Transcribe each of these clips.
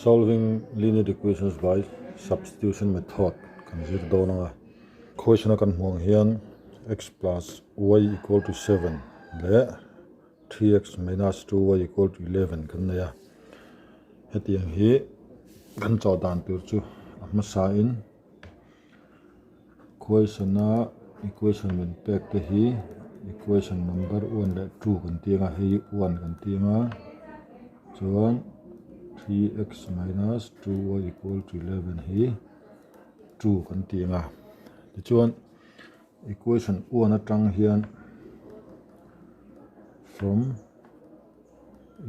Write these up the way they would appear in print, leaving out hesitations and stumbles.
Solving linear equations by substitution method kan zir dawn anga question a kan hmuh ang hian x plus y equal to 7 leh 3x minus 2y equal to 11 kan nei a. Hetiang hi kan chawh dan tur chu a hmasa in Question a equation min pek te hi equation number 1 leh 2 kan ti anga hei hi 1 kan ti anga chuan 3x minus 2y equal to 11 hi 2 kan ti anga tichuan equation 1 atang hian from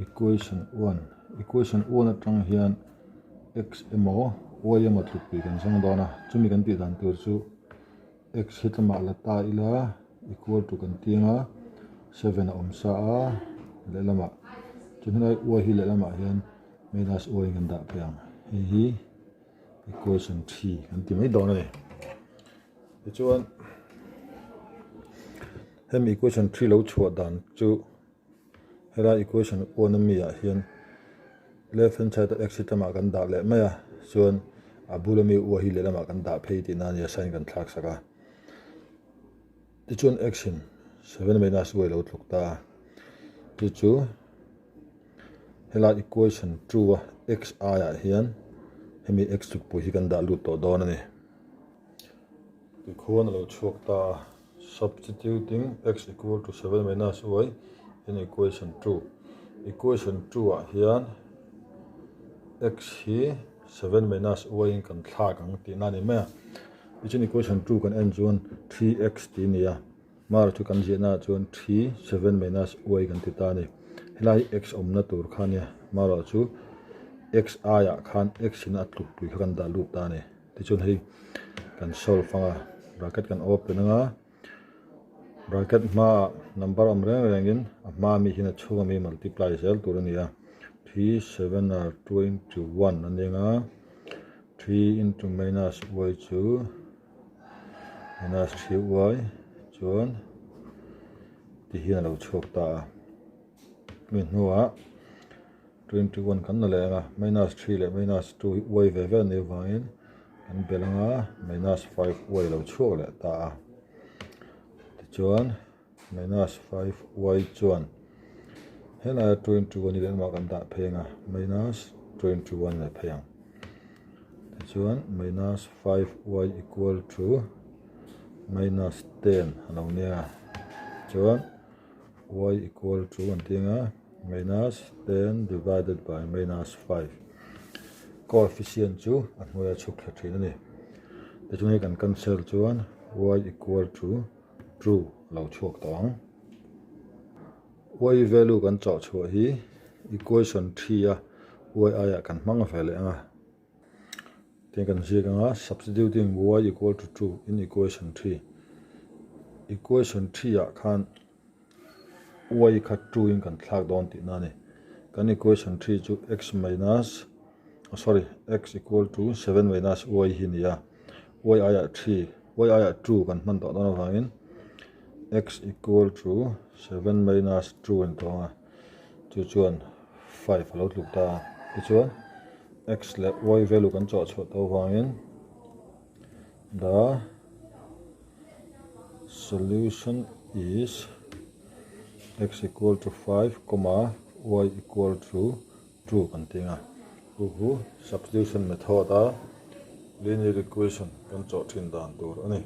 Equation 1 Equation 1 atang hian x emaw y emaw tlukpui kan zawng dawn a, chumi kan tih dan tur chu x hi tlama la ta ila equal to kan ti anga 7 a awm sa a lehlamah chu hnunai y hi lehlamah hian minus y in kan dah phei ang hei hi equation 3 kan ti mai dawn a ni. Tichuan hemi equation 3 lo chhuah dan chu Helai equation 1 ami ah hian left hand side a x hi tlama kan dah leh mai a, chuan a bul ami u hi lehlamah kan dah phei tihna a nia sign kan thlak sak a. Tichuan x in 7 minus y lo tluk ta a, chu chu helai equation 2 a x aiah hian hemi x tlukpui hi kan dah lut tawh dawn a ni. Tikhuan a lo chhuak ta a. Substituting x equal to 7 minus y in equation 2. Equation 2 ah hian x hi 7 minus y in kan thlak ang tihna a ni mai a. Tichuan equation 2 kan en chuan 3x tih a ni a, mar chu kan ziahna ah chuan 3 7 minus y kan ti ta a ni. Helai hi x awmna tur kha a nia, marawh chu x aiah khan x in a tlukpui kha kan dah lut ta a ni. Tichuan hei kan solve anga bracket kan open anga bracket hmaah number awm reng rengin a hma mi hian a chhunga mi multiply zel tur a ni a 3 7 are 21 a ni anga 3 into minus y chu minus 3y chuan ti hian a lo chhuak ta a mi hnuah 21 kan la leh ang a, minus 3 leh minus 2 hi y ve ve a nih avangin kan belh ang a, minus 5 y lo chhuak leh ta a. Tichuan minus 5 y chuan helaia 21 hi lehlamah kan dah phei ang a, minus 21 leh phei ang. Tichuan minus 5 y equal to minus 10 a lo nia. Chuan y equal to an ti ang a. Minus 10 divided by minus 5 coefficient chu a hnuaia chhuk thla thin a ni. Tichuan hei kan cancel chuan y equal to 2 a lo chhuak tawh ang. Y value kan chawh chhuah hi equation 3 a y aiah kan hmang ve leh ang a. Tiang kan ziak ang a, substituting y equal to 2 in equation 3. Equation 3 ah khan y kha 2 in kan thlak dawn tihna a ni. Kan equation 3 chu x minus oh sorry x equal to 7 minus y hi a ni a, y aiah 3 y aiah 2 kan hman tawh dawn avangin x equal to 7 minus 2 a ni tawh ang a, chu chuan 5 a lo tluk ta a. Tichuan x leh y value kan chawh chhuah tawh avangin The solution is x equal to 5 comma y equal to 2 kan ti ang a. Chu chu substitution method a linear equation kan chawh thin dan tur a ni.